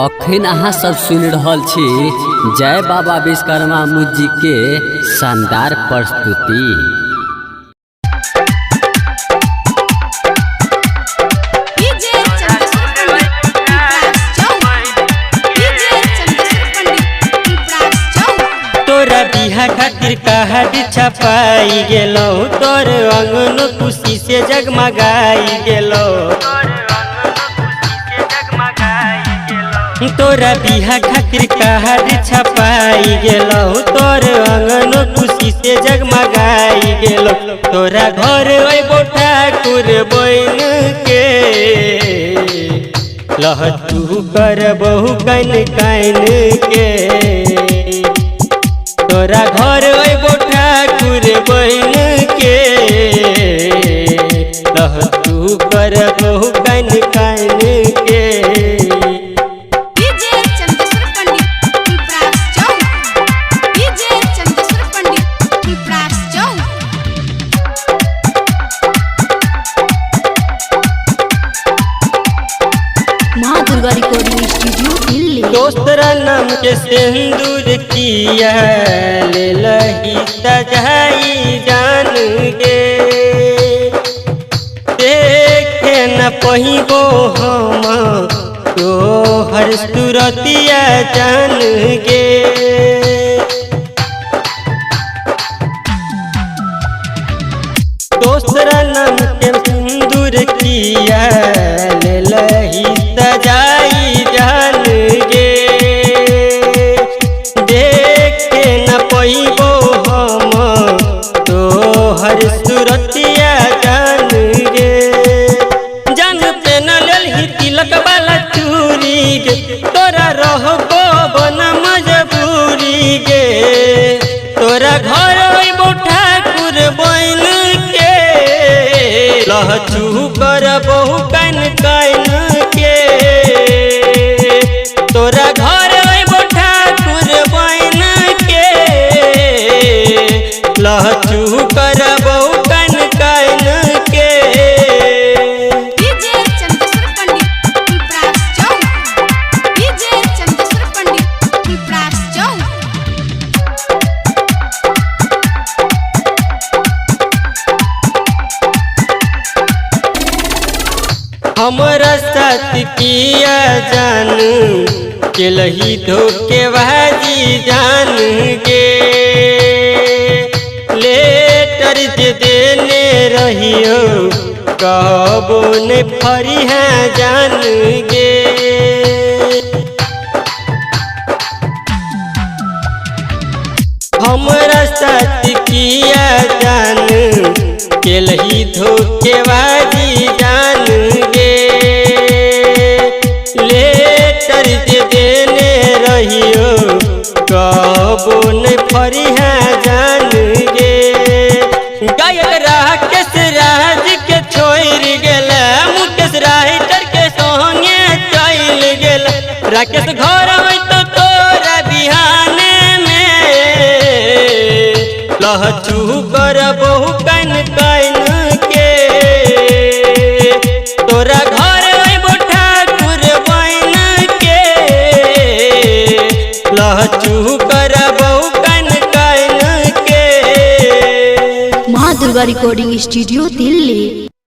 अखन अहाँ सब सुनि रहल छी जय बाबा विश्वकर्मा म्यूजिक के शानदार प्रस्तुति। डीजे चंद्रेश्वर पंडित पिपरास चौक। डीजे चंद्रेश्वर पंडित पिपरास चौक। तोरा बिहा खातिर कहा छपाई गेलो, तोर अंगन खुशी से जगमगाई गेलो। तोरा बिहा खातिर कहा छपाई गेलो, तोर अंगन खुशी से जगमगाई गेलो। तोरा घर अइबो ठाकुर बन के, लहतू कर बहु कन कन के। तोरा घर अइबो ठाकुर बन के, लहतू कर बहु कन कन के। डीजे चंद्रेश्वर पंडित पिपरास चौक। डीजे चंद्रेश्वर पंडित पिपरास चौक। माँ दुर्गा रिकॉर्डिंग स्टूडियो दिल्ली। दोसरा नाम के सिंदूर किया ले लही सजाई जान गे, देखे न पहिबो हम तोहर सुरतिया जान गे। दोसरा नाम के सिंदूर किया ले लही सजाई जान गे, देखे न पैबो हम तोहर सुरतिया जान गे। जान पे न लेलही तिलक वाला चूड़ी गे, तोरा रहबो बना मजबूरी गे। तोरा घर अइबो ठाकुर बन के, लहचू कर बहु कन कन के। तोरा घर अइबो ठाकुर बन के, लहचू कर बहु कन कन के। डीजे चंद्रेश्वर पंडित पिपरास चौक। डीजे चंद्रेश्वर पंडित पिपरास चौक। हमरा साथ किया जान केलही धोखेबाजी जान गे, लेटर जे देने रहियो कहबो ने फरिहा जान गे। हमरा साथ किया जान केलही धोखेबाजी जान गे, लेटर जे देने रहियो कहबो ने फरिहा जान गे। गायक राकेश राज के छोड़ गेला, मुकेश राइटर के संगे चल गेला। राकेश घर अइतो तोरा बिहाने में, लहचू कर बहु कन कन के। तोरा घर अइबो ठाकुर बन के, लहचू कर बहु कन कन के। माँ दुर्गा रिकॉर्डिंग स्टूडियो दिल्ली।